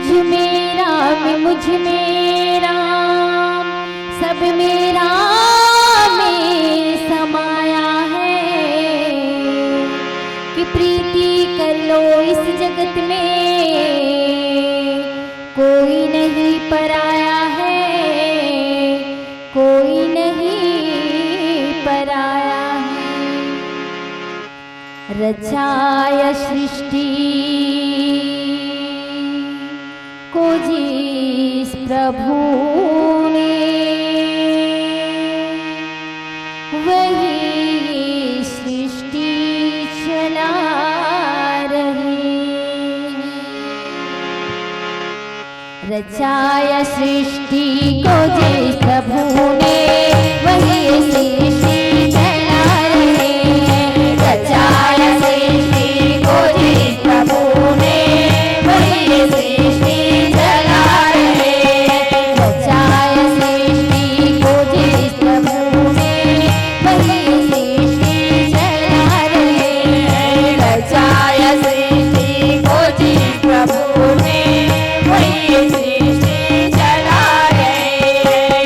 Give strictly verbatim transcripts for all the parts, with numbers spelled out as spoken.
मुझ में राम, मुझ में राम, सब में राम समाया है। कि प्रीति कर लो इस जगत में, कोई नहीं पराया है, कोई नहीं पराया है। रचाया सृष्टि को जिस प्रभु ने, वही सृष्टि चला रहे हैं। रचाया सृष्टि को जिस प्रभु ने, वही सृष्टि चला रहे हैं। रचाया सृष्टि को जिस प्रभु ने, वही सृष्टि चला रहे हैं। रचाया सृष्टि को जिस प्रभु ने, वही सृष्टि चला रहे हैं। रचाया सृष्टि को जिस प्रभु ने, वही सृष्टि चला रहे हैं।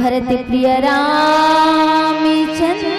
भरत प्रिय राम चंद्र